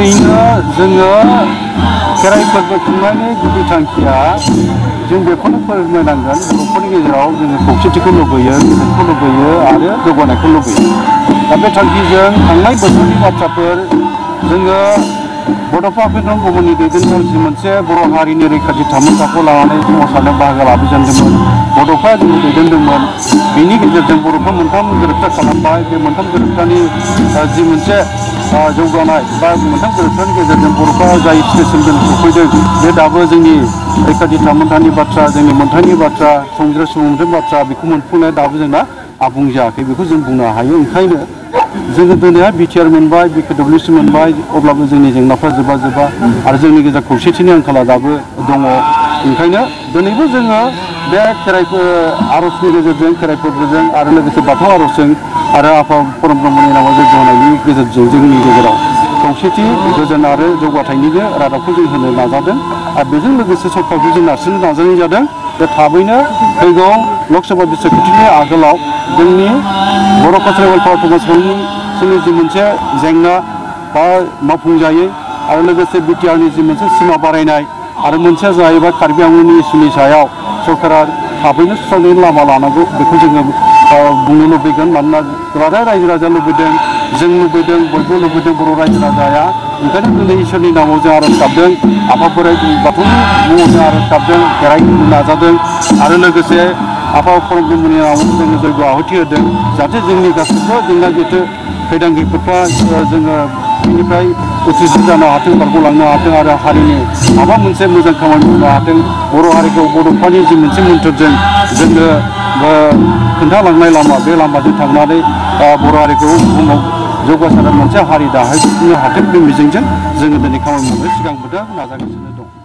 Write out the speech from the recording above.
ओरैनो जोङो खेराइ फोरबो खुंनायनि गुदि थांखिया जों बेखौनो फोरमायनांगोन बर'फोरनि गेजेराव जोङो खौसेथिखौ लुबैयो, गोजोनखौ लुबैयो आरो जौगानायखौ लुबैयो। दा बे थांखिजों थांनाय बोसोरनि बाथ्राफोर जोङो बड'फा आफादजों गुबुननि दैदेननायाव जि मोनसे बर' हारिनि रैखाथि थामोन्थाखौ लानानै सोमावसारनो बाहागो लाबोजेनदोंमोन, बड'फाया जोंखौ दैदेनदोंमोन। बेनि गेजेरजों बर'फ्रा मोनथाम गोरोबथा खालामबाय। बे मोनथाम गोरोबथानि जि मोनसे जौगानाय बा मोनथाम गोरोबथानि गेजेरजों बर'फ्रा जाय स्टेजसिम जों सफैदों, बे दाबो जोंनि रैखाथि थामोन्थानि बाथ्रा, जोंनि मोन्थायनि बाथ्रा, संजिरा सुबुंथिनि बाथ्रा, बेखौ मोनफुंनाया दाबो जोंना आबुं जायाखै, बेखौ जों बुंनो हायो। ओंखायनो जोङो दिनैहाय बिटिआर मोनबाय, बिपिडब्लिउसि मोनबाय, अब्लाबो जोंनि जेंनाफ्रा जोबा आरो जोंनि गेजेराव खौसेथिनि आंखाला दाबो दङ। ओंखायनो दिनैबो जोङो बे खेराइ आर'जनि गेजेरजों, खेराइ फोरबोजों आरो लोगोसे बाथौ आर'जजों आरो आफा परम ब्रह्मनि नामाव जयग' होनायनि गेजेरजों जोंनि गेजेराव खौसेथि, गोजोन आरो जौगाथायनिनो रादाबखौ जों होनो नाजादों। आरो बेजों लोगोसे सरकारखौ जों नारसिननो नाजानाय जादों जे थाबैनो फैगौ लकसभा बिसायख'थिनि आगोलाव जोंनि बर' कालचारेल वेलफेयार प्रम'सननि जि मोनसे जेंना बा मावफुंजायै आरो लोगोसे बिटिआरनि जि मोनसे सिमा बारायनाय आरो मोनसेया जाहैबाय कार्बि आंलंनि इस्युनि सायाव सरकारा थाबैनो सुस्रांनायनि लामा लानांगौ, बेखौ जोङो बुंनो लुबैगोन। मानोना रायजो राजाया लुबैदों, जों लुबैदों, बयबो लुबैदों बर' रायजो राजाया। ओंखायनो दिनै इसोरनि नामाव जों आर'ज गाबदों, आफा बोराइ बाथौनि मुङाव जों आर'ज गाबदों, खेराइ होनो नाजादों आरो लोगोसे आफा परम ब्रह्मनि नामाव जोङो जयग' आहुति होदों, जाहाथे जोंनि गासैबो जेंना जेथो खैदां खैफोदफ्रा जोङो बेनिफ्राय उथ्रिसार जानो हाथों, बारग'लांनो हाथों आरो हारिनि माबा मोनसे मोजां खामानि मावनो हाथों। बर' हारिखौ बड'फानि जि मोनसे मोन्थोरजों जोङो खोन्थालांनाय लामा, बे लामाजों थांनानै बर' हारिखौ बुहुमाव जौगासारनाय मोनसे हारि दाहैनो हाथों, बे मिजिंजों जोङो दिनै खामानि मावनो सिगांबोदों, नाजागासिनो दं।